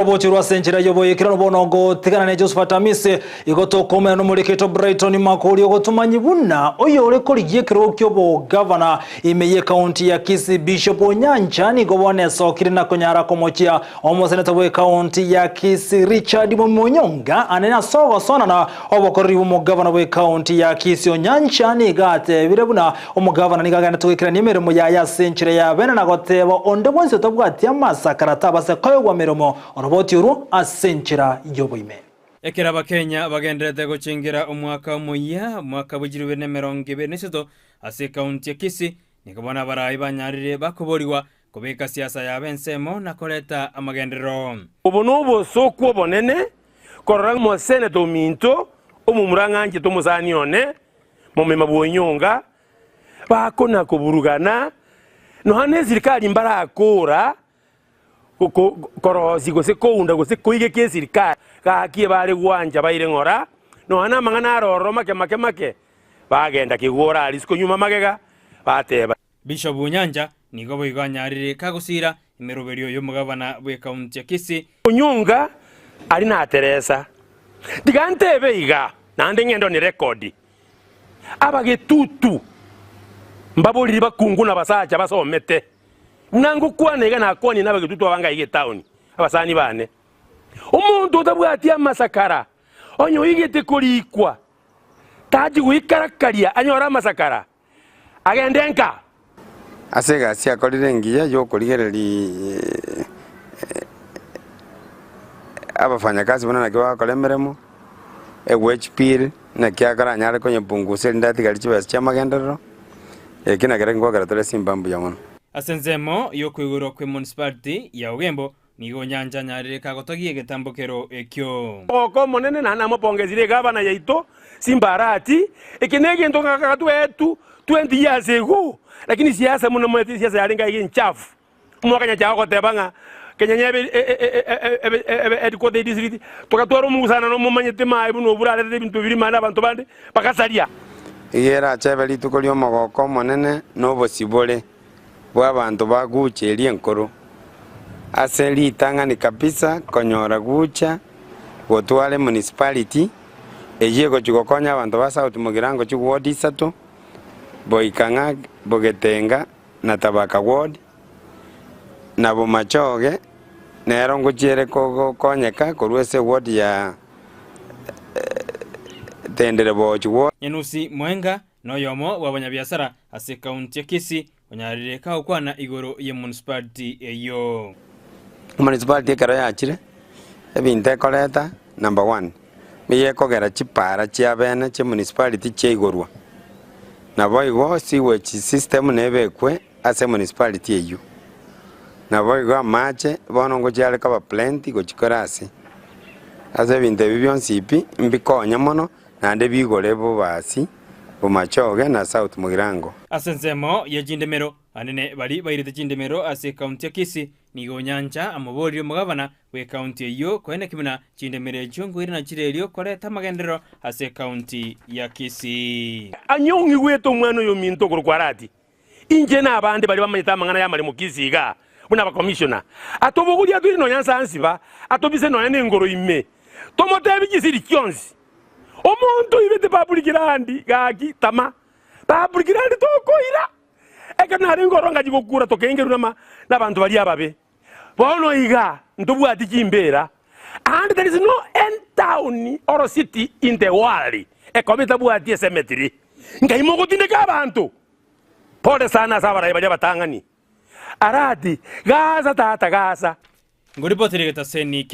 Obochorwa ase enchera y'oboyekeranu bono ogotigana ne Josephat Amisi, igo tokoumera nomoriketo Brighton Makori ogotomanyi buna oyore korigia ekerogo ki'obogavana ime y'ekaunti ya Kisii Bishop Onyancha nigo bono esokire na konyara komochia omoseneta bw'ekaunti ya Kisii Richard Monyonga anene ase ogosonana obokoreri bw'omogavana bw'ekaunti ya Kisii Onyancha nigo atebire buna Omogavana nigo agenderete goikerania emeremo yaye ase enchera ya bene na goteba onde bwensi otabwati amasakara tabase koegwa emeremo oroboti orwo ase enchera y'oboime. Ekero Abakenya bagendererete gochengera omwaka omoyia, omwaka bwe chilifu ibere na emerongo ebere na isato, ase ekaunti ya Kisii, nigo bono abarai banyarire bakoborigwa kobeka siasa yabo ensemo na koreta amagenderero. Obo nobosooku obonene korora ng'a omoseneta ominto omomura ng'anchete omosani one, momema bw'onyonga, bakona-koburugana, nonya nesirikari mbarakora korosia gose kounda gose koigeka esirikari, gaki ebare gwancha baire ng'ora, nonya namang'ana aro ororo make make make, bagenda kegora aria isiko nyuma magega, bateba. Bishop Onyancha nigo boigo anyarire kagosiira emeroberio y'omogabana bw'ekaunti ya Kisii. Onyonga aria nateresa. Tiga ntebe iga, naende ng'ende on record. Abagetutu mbaboriri bakungu na basacha basomete. Buna ngokwana iga nakwanie nabagetutu abange aiga etown, abasani bane. Omonto otabwati amasakara, onye oigete korikwa, tachi goikarakaria anyore amasakara, agende nka. Ase egasi akorire engiya y'okorigereria abafanyakazi buna naki bagokora emeremo, ewage bill, naki akaranyare konyepungusa erinde atigari chibesa chi'amagenderero, eki nakero nkogera tore simba mbuya mono. Ase ensemo y'okoigorwa kw'emunicipality ya Ogembo nigo Nyancha anyarire kagotogia egetambokero ekio. Ogoka Omonene naende namopongesire egavana yaito Simba Arati, eke negento ng'a gatwetu 20 years ago, lakini siasa buna omanyete siasa yarenge aiga enchafu. Omwaka nyachaga goteba ng'a Kenya ebe ebe ebe headquarter ye district, togatwara omogusanano momanyete maye buna obwo orarete ebinto biria mani abanto bande bagasaria. Iga erache ebe rituko ri'omogooko omonene na obosibore bw'abanto ba Gucha eria enkoro, ase ritang'ani kabisa konyora Gucha gotwara emunicipality eyio egochia gokonya abanto ba South Mugirango chiward isato, Boikang'a, Bogetenga na Tabaka ward, na Bomachoge nero ngochia ere gokonyeka korwa ase eward ya Tendere Boch ward. Nyanusi Mwenga noyomo bw'abanyabiasara ase ekaunti ya Kisii onyarire kagokwana igoro y'emunicipality eyio. Emunicipality ekero yachire, ebinto ekoreta number one, nigo ekogera chipara chiabene chi'emunicipality chiaigorwa. Naboigo sewage system nebekwe ase emunicipality eyio. Naboigo amache bono ngochia are koba plenty gochia kore ase. Ase ebinto ebi bionsi pi, mbikonye mono naende bigore bobasi, bomachoge na South Mugirango. Ase ensemo ye chindemero, anene baria bairete chindemero ase ekaunti ya Kisii nigo Nyancha amoborire omogabana bw'ekaunti eyio koeneki buna chindemero echio nkoirana chire erio koreta amagenderero ase ekaunti ya Kisii. Onye ong'igwete omwana oyo ominto okorokwa Arati, inche na abande baria bamanyete amang'ana y'amaremo Kisii igaa, buna abakomishona, atobogorie atoire nonya Zanzibar, atobise nonya nengoro ime, tomotebie chisiri chionsi. Omonto oibete public land gaki tama, public land tokoira. Ekero narenge ororo ngachia gokura tokengerwa nama nabanto baria ababe. Bono iga ntobwati chimbera, and there is no any town or city in the world ekoba etabwati ecemetery. Nkai mogotindeka abanto? Pole sana ase abarai baria abatang'ani. Arati, Gasa tata gasa. Ngoripoteria getaseni kia.